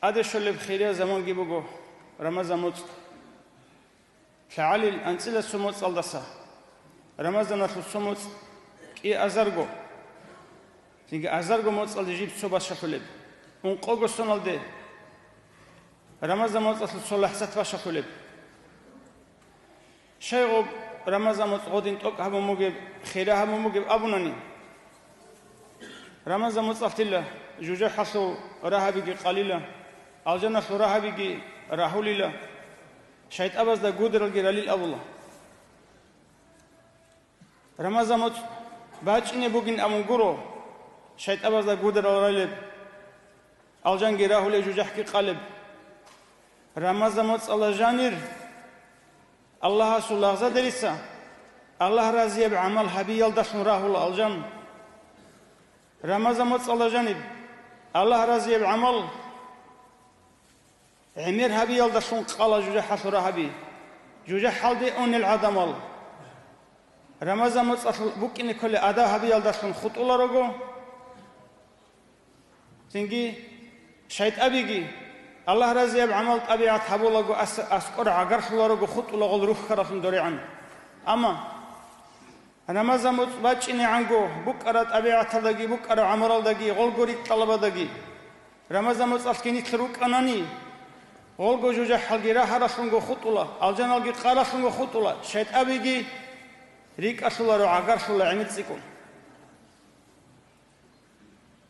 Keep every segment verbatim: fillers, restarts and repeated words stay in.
ТӀаде щолеб хирияб заманги буго Рамазан моцӀ. ЛъагӀалил анцӀила цо моцӀалдаса, Рамазаналъул цо моцӀ кӀи азарго, цинги азарго моцӀалде жиб цо бащалъулеб, ункъого соналде Рамазан моцӀалъул цо лахӀзат бащалъулеб. Щайгъуб Рамазан моцӀ гъодин тӀокӀ гьабун бугеб, хира гьабун бугеб абунани, Рамазан моцӀалъила жужахӀалъул рагьабиги къалила, алжаналъул рагьабиги рагьулила, шайтӀабазда гударалги ралил абула. Рамазан моцӀ бачӀине бугин абун гуро, шайтӀабазда гударал ралеб, алжанги рагьулеб, жужахӀги къалеб. Рамазан моцӀалда жанир Аллагьасул лагъзадерица Аллагь разияб гӀамал гьабиялдалъун рагьула алжан. Рамазан моцӀалда жаниб Аллагь разияб гӀамал гӀемер гьабиялдалъун къала жужахӀалъул рагьаби, жужахӀалде унел гӀадамал. Рамазан моцӀалъул букӀине кколеб адаб гьабиялдалъун хутӀуларого, цинги шайтӀабиги Аллагь разияб гӀамал-тӀабигӀат гьабулаго ас-, аскӀор гӀагарлъуларого хутӀула гъол рухьаралъун дорегӀан. Амма Рамазан моцӀ бачӀинегӀанго букӀараб тӀабигӀаталдаги букӀараб гӀамалалдаги гъолго рикӀкӀалабадаги, Рамазан моцӀалъги нилъ рукӀанани, гъолго жужахӀалги рагьаралъунго хутӀула, алжаналги къаралъунго хутӀула, шайтӀабиги рикӀкӀалъуларо, гӀагарлъула гӀемер цӀикӀкӀун.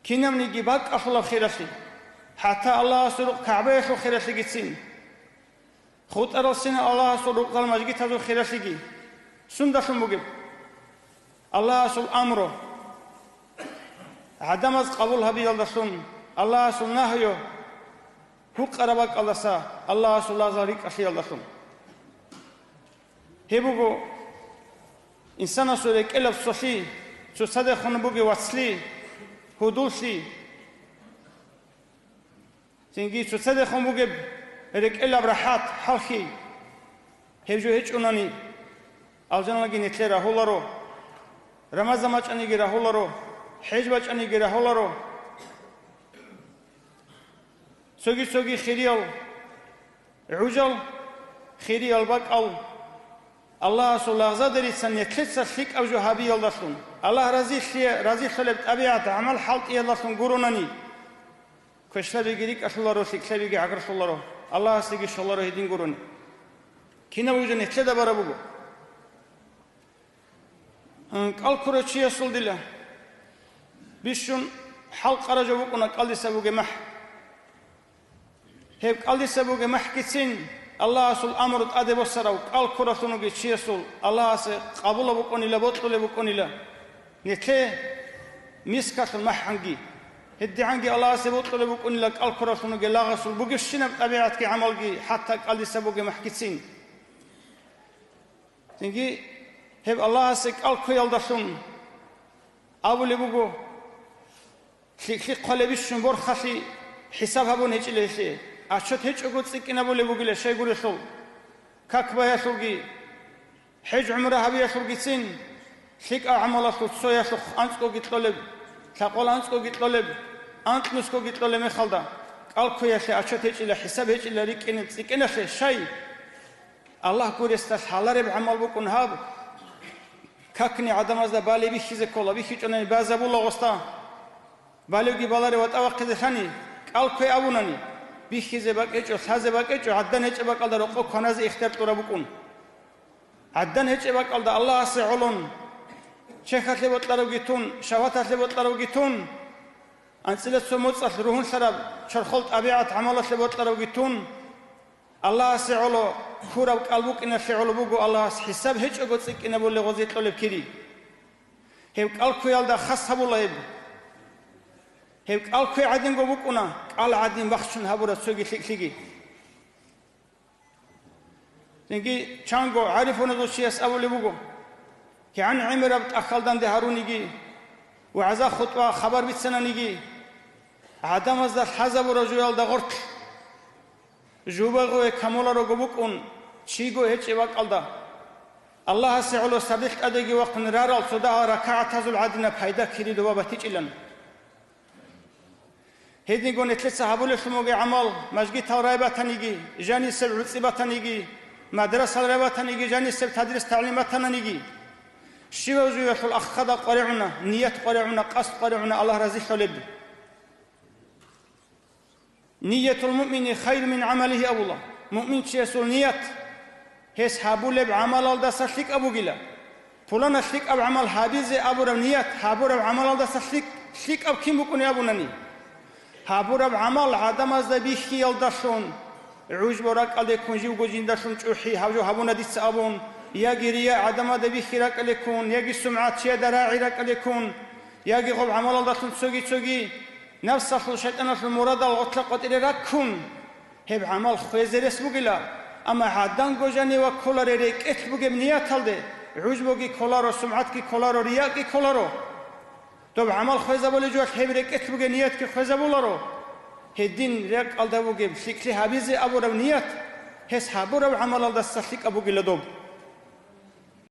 Кинабниги бакӀалъулаб хиралъи, хӀатта Аллагьасул рукъ КагӀбаялъул хиралъигицин, хутӀарал сина Аллагьасул рукъзал мажгитазул хиралъиги сундалъун бугеб? Аллагьасул амру гӀадамаз къабул гьабиялдалъун, Аллагьасул нагью гьукъараб бакӀалдаса Аллагьасул лагъзал рикӀкӀалъиялдалъун. Гьеб буго инсанасул рекӀелаб цолъи, цоцадехун бугеб вацлъи, гьудуллъи, цинги цоцадехун бугеб рекӀелаб рахӀат, хӀалхьи. Гьеб жо гьечӀунани, алжаналги нилъее рагьуларо, Рамазан бачӀаниги рагьуларо, хӀеж бачӀаниги рагьуларо. Цоги-цоги хириял гӀужал, хириял бакӀал, Аллагьасул лагъзадерица нилъеца лъикӀаб жо гьабиялдалъун, Аллагь разилъи-, разилъулеб тӀабигӀат гӀамал хӀалтӀиялдалъун гуронани, квешлъабиги рикӀкӀалъуларо, лъикӀлъабиги гӀагарлъуларо, Аллагьасеги щоларо гьедин гурони. Кинаб жо нилъеда бараб буго. М, кӀал ккурав чиясул дила бищун хӀалкъараб жо букӀуна кӀалдиса бугеб махӀ. Гьеб кӀалдиса бугеб махӀгицин Аллагьасул амру тӀаде босарав кӀал ккуралъун вугев чиясул Аллагьасе къабулаб букӀунила, бокьулеб букӀунила. Нилъее мискалъул махӀгӀанги, гьедигӀанги Аллагьасе бокьулеб букӀунила кӀал ккуралъун вугев лагъасул бугебщинаб тӀабигӀатги гӀамалги, хӀатта кӀалдиса бугеб махӀгицин. Цинги гьеб Аллагьасе кӀал кквеялдалъун абулеб буго, лъикӀлъи хъвалеб бищун борхалъи хӀисаб гьабун гьечӀила гьелъие, отчет гьечӀого цӀикӀкӀинабулеб бугила щайгурелъул, как баялъулги, хӀеж-гӀумра гьабиялъулгицин, лъикӀаб гӀамалалъул цоялъухъ анцӀгоги кьолеб, лъакъвал анцӀгоги кьолеб, анкьнусгоги кьолеб мехалда, кӀал кквеялъе отчет гьечӀила, хӀисаб гьечӀила рикӀкӀине цӀикӀкӀиналъе щай? Аллагь гуресда лъалареб гӀамал букӀун гьаб. Какни гӀадамазда балеб бихьизе ккола, бихьичӀонани базабула гъосда. Балевги баларе ватӀа вахъизе лъани, кӀал ккве абунани, бихьизе бакӀечӀо, лъазе бакӀечӀо, гӀаддан гьечӀеб бакӀалда рокъов кваназе ихтияр кьураб букӀун. ГӀаддан гьечӀеб бакӀалда Аллагьасе гӀолон, чехьалъе бокьарабги тун, шагьваталъе бокьарабги тун, анцӀила цо моцӀалъ ругьунлъараб чорхол тӀабигӀат гӀамалалъе бокьарабги тун, Аллагьасе гӀоло ккураб кӀал букӀиналъе гӀоло буго Аллагьас хӀисаб гьечӀого цӀикӀкӀинабулеб гъозе кьолеб кири. Гьеб кӀал кквеялда хас гьабула гьеб. Гьеб кӀал ккве гӀадинго букӀуна, кӀал гӀадин бахчун гьабураб цоги лъикӀлъиги. Цинги чанго гӀарифуназул чияс абулеб буго, кигӀан гӀемераб тӀахьал данде гьаруниги, вагӀза-хутӀба хабар бицананиги, гӀадамазда лъазабураб жоялда гъорлъ, жубагъуе камуларого букӀун, чиго гьечӀеб бакӀалда, Аллагьасе гӀоло сардилъ тӀадеги вахъун рарал цо дагьал ракагӀатазул гӀадинаб пайда кири доба батичӀилан. Гьединго нилъеца гьабулелъун бугеб гӀамал, мажгитал рай батаниги, жанисеб гӀуцӀи батаниги, мадрасал рай батаниги, жанисеб тадрис-тагӀлим батананиги, щивав жуялъул ахиралда къваригӀуна, ният къваригӀуна, къасд къваригӀуна Аллагь разилъулеб. «Ниятул муъмини хайру мин гӀамалихи», – абула. Муъминчиясул ният гьес гьабулеб гӀамалалдаса лъикӀаб бугила. Пуланас лъикӀаб гӀамал гьабизе абураб ният гьабураб гӀамалалдаса лъикӀ, лъикӀаб кин букӀунеб абунани? Гьабураб гӀамал гӀадамазда бихьиялдалъун, гӀужбу ракӀалде ккун, живго жиндалъун чӀухӀи гьаб жо гьабуна дица абун, яги рия гӀадамазда бихьи ракӀалде ккун, яги сумгӀат чияда рагӀи ракӀалде ккун, яги гъоб гӀамалалдалъун цоги-цоги напсалъул, шайтӀаналъул мурадал гъоркьа къватӀире раккун, гьеб гӀамал хвезе рес бугила, амма гӀаданго жаниве кколареб рекӀелъ бугеб нияталде, гӀужбуги кколаро, сумгӀатги кколаро, риякъги кколаро. Доб гӀамал хвезабулеб жоялъ гьеб рекӀелъ бугеб ниятги хвезабуларо. Гьедин ракӀалда бугеб лъикӀлъи гьабизе абураб ният, гьес гьабураб гӀамалалдаса лъикӀаб бугила доб.